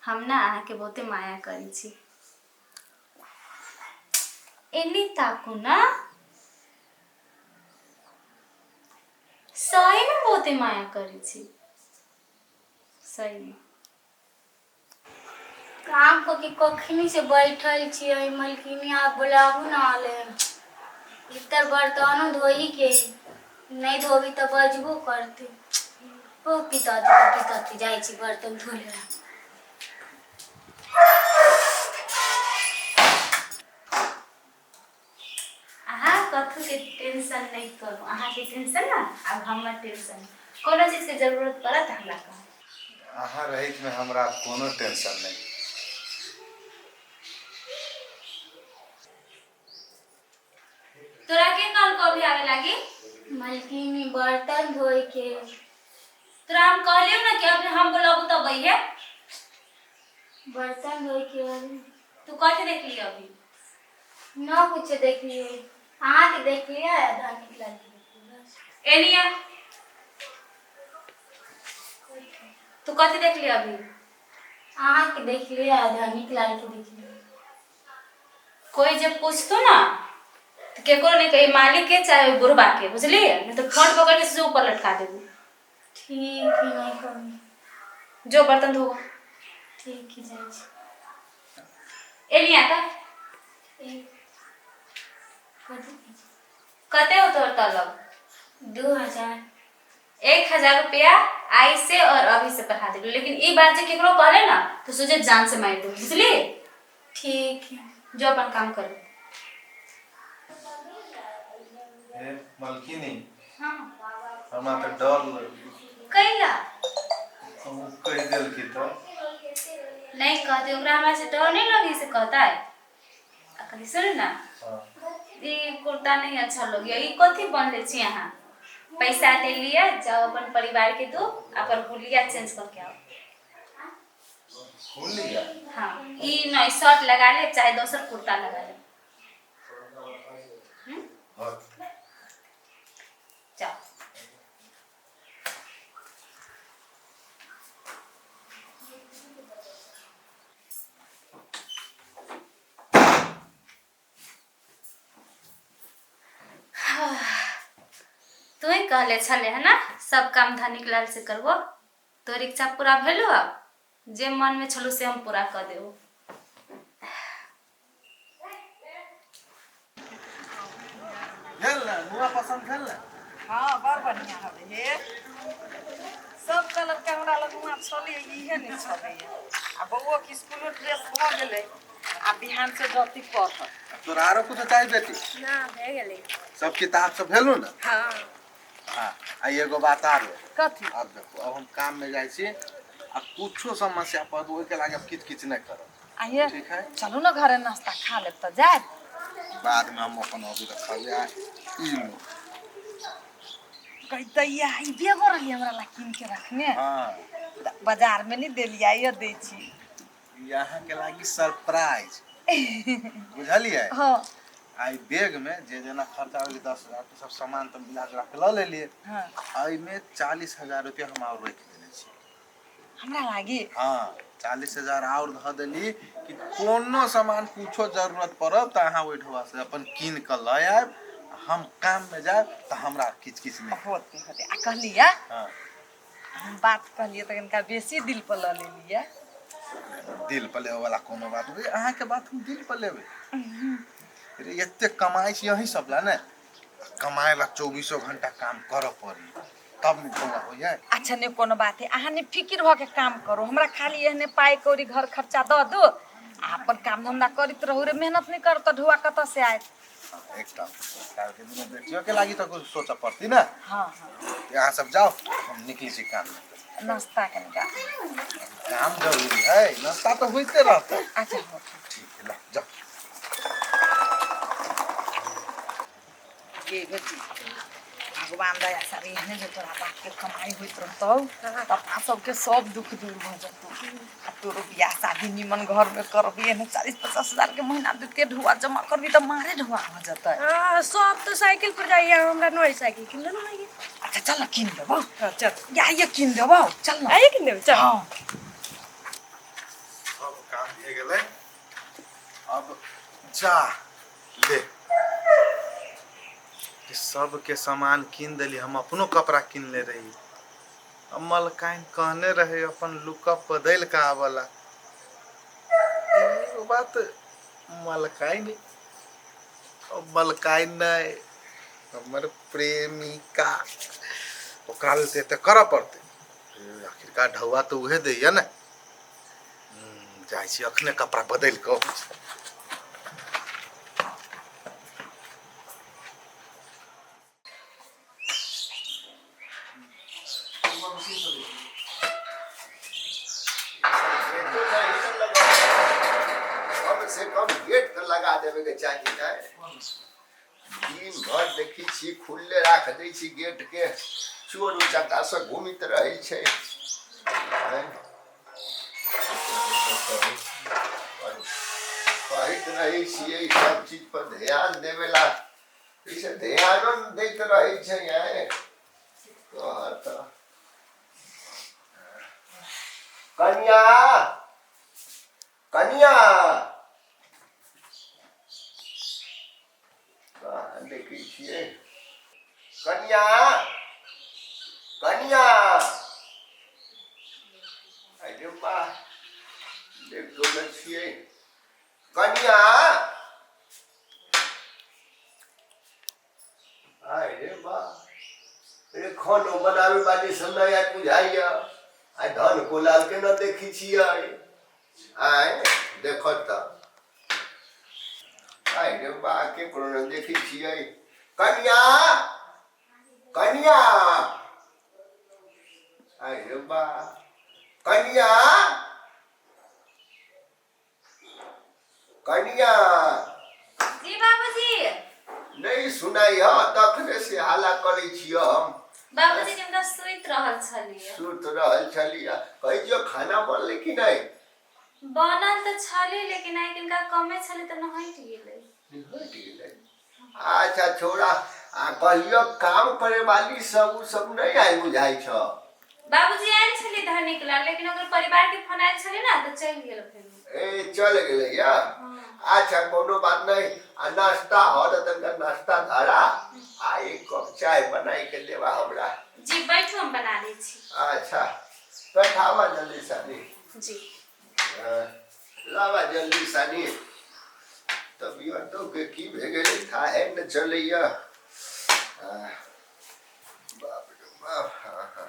हम ना अहाँके बहुते माया करै छी। एनी ताकू ना। सहीमे बहुते माया करै छी, सहीमे। काम कऽ के कखनी से बैठल छियै, मलकिनी आब बोलाबू ने आले। भीतर बर्तनो धोई के नहि धोबी तऽ बजबो करतै। ओ पिताजी पिताजी जाइ छी बर्तन धो ले। अहाँ कथूके टेंशन नहि करू। अहाँके टेंशन ने आब हमर टेंशन। कोनो चीजके जरूरत पड़त हमरा कहब। अहाँ रहैतमे हमरा कोनो टेंशन नहि। तोरा के कहलको अभी आवे लागी? मलकिनी बर्तन धोए के। तोरा हम कहलियौ ना कि अभी हम बोलाबू तब अइहे। बर्तन धोए के। तू कथी देखली अभी? न कुछ देखलिए, अहाँके देखलिए, आधा निकलल के देखलिए बस। एनिया, तू कथी देखली अभी? अहाँके देखलिए, आधा निकलल के देखलिए। कोई जब पूछतो ना तो केकरो नहीं कही, मालिक के चाहे बुढ़बा के, बुझलिए? नहीं तो फोन पकड़ के सीधे ऊपर लटका देबू। ठीक है, नहीं कहू। जो बर्तन धो। ठीक है, जाइ छी। एनिया त ठीक। कथी? कते हो तोहर तलब? 2000। 1000 रुपया आई से और अभी से बढ़ा देलू, लेकिन ई बात जे केकरो कहले ना तो सोचे जान से मार दू, बुझली? ठीक है। जो अपन काम करू। हे मलकिनी। हाँ। हमरा तऽ डर लग। कैला? कहूँ कहि देलकी तऽ। नहीं कहते, ओकरा हमरा से डर नहीं लगी से कहता है। आ कही सुन ना। हाँ। ई कुर्ता नहीं अच्छा लगी, ई कथी बनले छी अहाँ? पैसा ले लिया, जाओ अपन परिवार के दो, अपन हुलिया चेंज करके आओ। हुलिया? हाँ, ई नहीं शर्ट लगा ले चाहे दोसर कुर्ता लगा ले। हाँ। जाओ। तू ही कहले छले है ना सब काम धनिक लाल से करबो, तोर इच्छा पूरा भेलो। अब जे मन में छलू से हम पूरा कर देबो। भेल ने नुआ पसंद भेल ने? हाँ, बड़ बढ़िया हवे हे। सब कलर के हमरा लग हुआं छलै, इहे नहि छलै। आ बौओ के स्कूलो ड्रेस भऽ गेलै, आ बिहान से जती पढ़त। तोरा आरो कुछो चाही बेटी? ना, भए गेलै। सब किताब सब भेलू ने? हाँ। हाँ, आ एगो बात आरो। कथी? अब देखो, अब हम काम में जाइ छी आ कुछो समस्या पड़त ओहिके लागी अब किच किच नहि करब। आइए। ठीक है। चलू ने घरे, नाश्ता खा लेब तऽ जायब। बाद में हम अपन अभी रखल आ ई लो। कही दैया, ई बेगो रहली हमरा ला कीन के रखने। हाँ। तऽ बाजार में नहीं देलियै, आइयो दै छी। ई अहाँके लागी सरप्राइज, बुझलियै? हाँ। आ ई बैग में जे जेना खर्चा होलै 10,000 के सब सामान तऽ मिला जुला के लऽ लेलियै। हाँ। एहिमे 40,000 रुपया हम आओर राखि देने छी। हमरा लागी? हाँ, 40,000 आओर धऽ देली कि कोनो सामान कुछो जरूरत पड़त तऽ अहाँ ओहि ढोआ से अपन कीन कऽ लऽ आयब। हम काम में जायब तऽ हमरा किच किच नहि होते होते। आ कहलियै, हाँ। हम बात कहलियै तऽ कनिका बेसी दिल पर लऽ लेलियै। दिल पर लेबे वाला कोनो बात नहि, अहाँके बात हम दिल पर लेबै रे? एते कमाइ छी अहीं सब ला ने, कमाए ला चौबीसों घंटा काम करऽ पड़ी तब ने पूरा होइए। अच्छा, नहीं कोनो बात है, अहाँ ने फिकिर भऽ के काम करू। हमरा खाली एहने पाइ कौड़ी घर खर्चा दऽ दू आ अपन काम धंधा करैत रहू। रे, मेहनत नहीं करत तऽ ढुआ कतऽ से आयत? एकटा काल्हि के दिन बेटियो के लागी तऽ कुछ सोचऽ पड़ती ने। हाँ। यहाँ सब जाओ, हम निकली छी काम में। नाश्ता कनिका। काम जरूरी है, नाश्ता तो होते रहता है। अच्छा, हो। ठीक है, ला जाओ। गे बेटी, भगवान दया से एहने जे तोरा बाप के कमाई होइत रहतौ तऽ अपना सबके सब दुख दूर भऽ जेतौ आ तोरो बियाह शादी निमन घर में करबी। एहने 40-50 हजार के महीना देते ढुआ जमा करबी तऽ मारे ढुआ भऽ जेतै। हाँ, सब तो साइकिल पर जाइए, हमरा नहीं साइकिल किन देना है। अच्छा, चल न किन देबौ। हाँ, चल। या ये किन देबौ, चल न। आइए, किन देबै, चल। हाँ। भे गेलै। अब जा ले कि सबके सामान कीन देली, हम अपनो कपड़ा कीन ले रही। अब मलकाइन कहने रहे अपन लुकअप बदल का आवला। एगो बात मलकाइन, अब मलकाइन नहीं हमर प्रेमिका, ओकरा लेल तऽ एते करऽ पड़तै। आखिरकार ढौआ तऽ उहे दैया ने। जाइ छी अखने कपड़ा बदलि कऽ अबै छी। कम से कम गेट तऽ लगा देबे के चाही ने। दिन भर देखै छी खुलले राख दै छी गेट के, चोर उचक्का सब घूमित रहै छै। कहैत रहै छियै सब चीज पर ध्यान देबे ला, ई से ध्यानो नहि दैत रहै छै। आँय तोहर तऽ कनिया कनिया कहाँ देखै छियै? कनिया कनिया, अरे बा देखो ने छियै कनिया। अरे बा रे, खानो बनावे वाली सब नहि आइ बुझाइया। आइ धन कोलाल के न देखै छियै। आँय देखत तऽ आइ रे बा केकरो नहि देखै छियै। कनिया कनिया, आइ रे बा कनिया कनिया। जी बाबूजी। नहि सुनाइ ह, तखने से हल्ला करै छियै हम। बाबूजी के हम सुति रहल छलियै। सुति रहल छलियै। कहै छियौ खाना बनलै कि नहि? बनल तऽ छलै, लेकिन आइ किनका कमे छलै तऽ नहटि गेलै। हटि गेलै? अच्छा छोड़ा, आ कहलियौ काम करे वाली सब उ सब नहि आयल बुझाइ छ? बाबूजी आयल छलै धनिक ला, लेकिन ओकर परिवार के फोन आयल छलै ना तऽ चलि गेल फेर। ए चल गेलै या? अच्छा कोनो बात नहीं। आ नाश्ता हो तऽ तनिका नाश्ता धरा आ एक कप चाय बनाई के देबा हमरा। जी बैठू, हम बना दै छी। अच्छा बैठावा जल्दी सानी। जी लावा जल्दी सानी। तबियतो के की भे गेलै थाहे न चलैया। बाप रे बाप। हाँ, हाँ।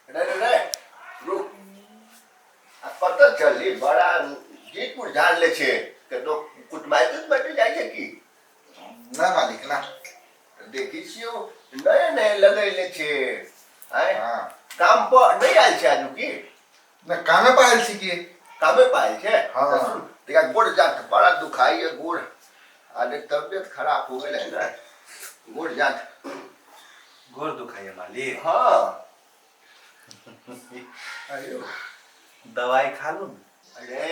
रे रे रे रुक, आ कतऽ चलली? बड़ा जीतपुर झाड़ ले छै कतौ कुटमाइते बैठे जाइ छै की? ना मालिक ना। देखै छियौ नया नया लगैले छै। आँय हाँ। काम पर नहि आयल छै आजू की? ना कामे पर आयल छी की। कामे पर आयल छै? हाँ। तऽ सुन, तनिका गोड़ जात बड़ा दुखाइए गोड़, अरे तबियत खराब हो गेल है ना, गोड़ जात। गोड़ दुखाइए मालिक? हाँ। अरे दवाई खा लू? अरे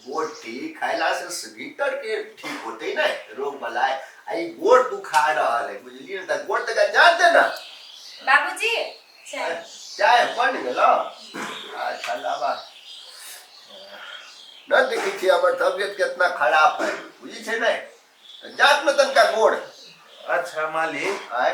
गोटी खाइला से भीतर के ठीक होते ना रोग बलाय। आ ई गोड़ दुखा रहल है बुझलिए ने, तऽ गोड़ तक जान दे ना। बाबूजी चाय। चाय बन गेल? अच्छा लाबा। न देखै छियै हमर तबियत कितना खराब है बुझै छै ने, तऽ जात में तनका गोड़। अच्छा मालिक, आय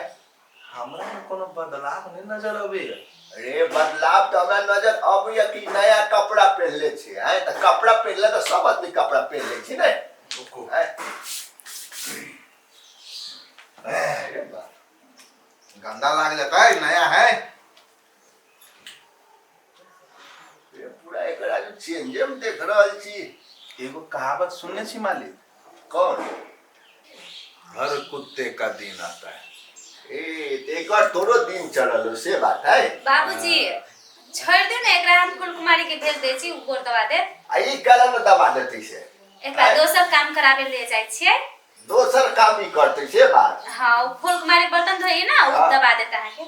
हमरा में कोनो बदलाव नहीं नजर अबैया। अरे बदलाव तऽ हमरा नजर अबैया कि नया कपड़ा पहिनले छै। आय तऽ कपड़ा पहिनले तऽ सब आदमी कपड़ा पहिन लै छै ने। रुको। आय अरे बाप, गंदा लाग जाता है, नया है। ये पूरा एक एकरा जो चेंजे में देख रहल छी। एगो कहावत सुनने छी मालिक? कौन? हर कुत्ते का दिन आता है। ए त एकर तोरो दिन चढ़ल हो, से बात है। बाबूजी छोड़ दू ने एकरा, हम फूल कुमारी के भेज दै छी, उ गोर दबा देत। आ ई काला में दबा देतै से? एकरा दोसर काम कराबे ले जाइ छियै। दोसर काम ई करतै से बात? हाँ, उ फूल कुमारी बर्तन धोई ना, उ हाँ। दबा देत अहाँके।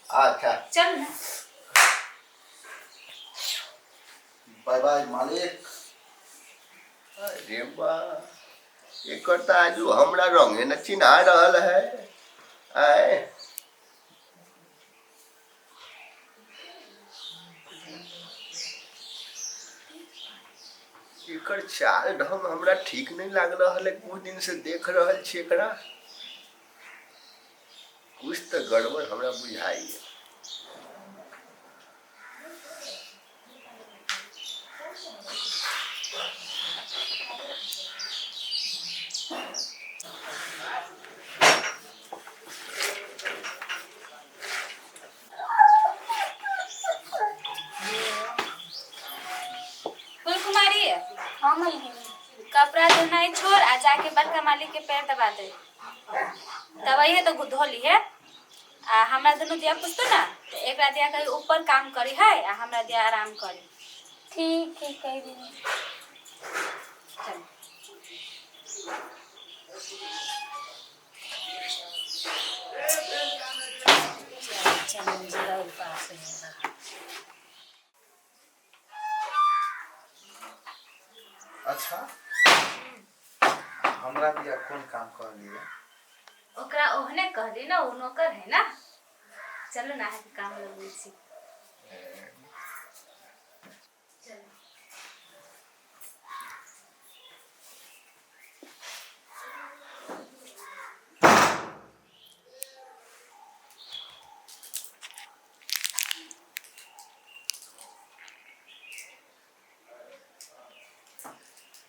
अच्छा चलू ने। बाय बाय मालिक। अरे बा, एकर तऽ आजू हमरा रंगे न चिन्हा रहल है। आय एकर चाल ढंग हमरा ठीक नहीं लाग रहल है, कुछ दिन से देख रहल छी एकरा, कुछ तऽ गड़बड़ हमरा बुझाइए। फूल कुमारी। हाँ मलकिनी। कपड़ा धोनाइ छोड़ आ जाके बड़का मालिक के पैर दबा दे, दबाई है तो धो ली है। आ हमरा दुनू दिया पूछतो ना तो एकरा दिया कही ऊपर काम करी है आ हमरा दिया आराम करी। ठीक है, कह देंगे। चल। अच्छा, हमरा दिया कोन काम कहलियै? ओकरा ओहने कहली ना, उ नौकर है ना। चलू ना, अहाँके काम लगबै छी। चलू।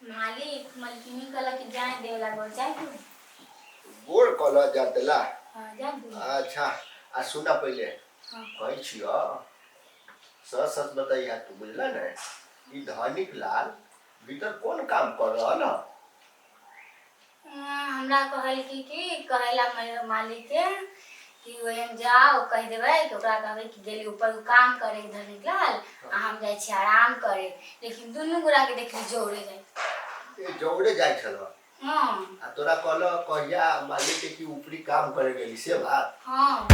मालिक, मलकिनी कहला कि जाए देवला गोर जाए दू। गोर कल जातला? हाँ, जाए दू। अच्छा, आ सुना पहिले। हाँ। कहै छियौ, सच सच बतैया तू, बुझला ने? ई धनिक लाल भीतर कोन काम कर रहल ह? हमरा कहल कि कहेला मालिक के कि ओहिमे जाओ, कहि देबै कि ओकरा कहबै कि गेली ऊपर उ काम करे धनिक लाल आ हम जाइ छी आराम करे, लेकिन दुनू गोरा के देखली जोड़े जाइ। ए जौरे जाइ छल? हाँ। आ तोरा कहल कहिया मालिक के कि ऊपरी काम करे गेली से बात? हाँ।